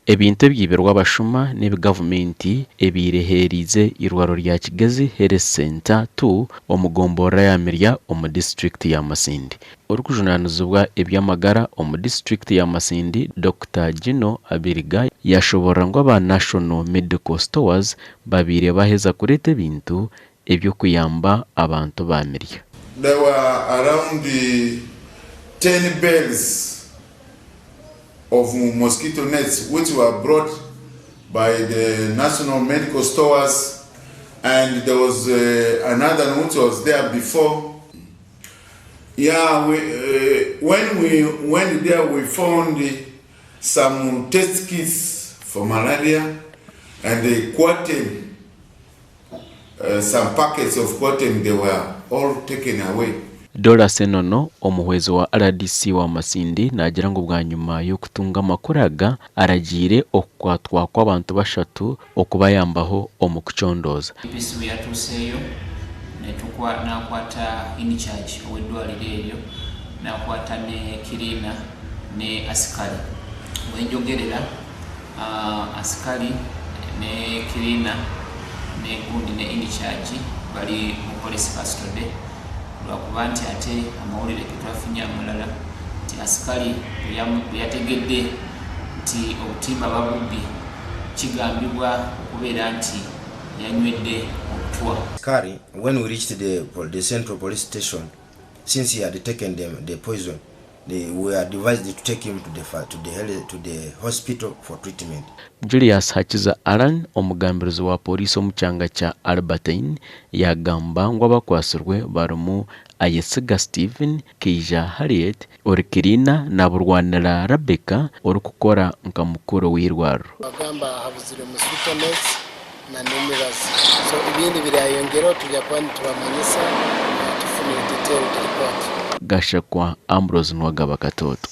Ebintu ebyibirwe abashuma n'ebi gavumenti ebaire eheereize eirwariro rya Kigezi Health Centre ii omu gomborora ya Mirya omu disiturikiti ya Masindi. Orikujunaanizibwa eby'amagara omu disiturikiti ya Masindi, Dokita Gino Abiriga yashoborora ngu aba National Medical Stores babaire baheza kureeta ebintu eby'okuyamba abantu ba Mirya. There were around 10 bales of mosquito nets which were brought by the National Medical Stores and there was another one which was there before. Yeah, we, when we went there we found some test kits for malaria and the Coartem, some packets of Coartem, they were all taken away. Dorah Senono, omuhwezi wa rdc wa Masindi naagira ngu bwanyima y'okutunga amakuru aga, aragiire okukwatwa kw'abantu bashatu okubayambaho omu kucondooza. DPC bwe yatuuseeyo n'akwata in-charge ow'eddwaaliro eryo, n'akwata ne kiriina ne asikari. We njogerera asikari ne kiriina ne gundi ne in-charge bali mu police custody. Lwakuba nti ate amawulire ge twafunye amalala nti asikari bwe yategedde nti obutimba babubbye, kigambibwa okubeera nti yanywedde obutwa. Asikari when we reached the, the central police station since he had taken the, the poison they were advised to take him to the, to the, to the hospital for treatment. Julius Hakiza Allan, omugambirizi wa Pooriisi omu kyanga kya Albertine yaagamba ngu abakwatsirwe barimu Ayesiga Stephen, Keija Harriet, ori kiriina na Burwanira Rabecca orikukora nka mukuru w'eirwariro. Bagamba habuzire mosquito nets na n'emibazi so ebindi birayongyeraho turya kuba nitubamanyisa tufunire detailed report. Gashakwa Ambrose Nuwagaba Katoto.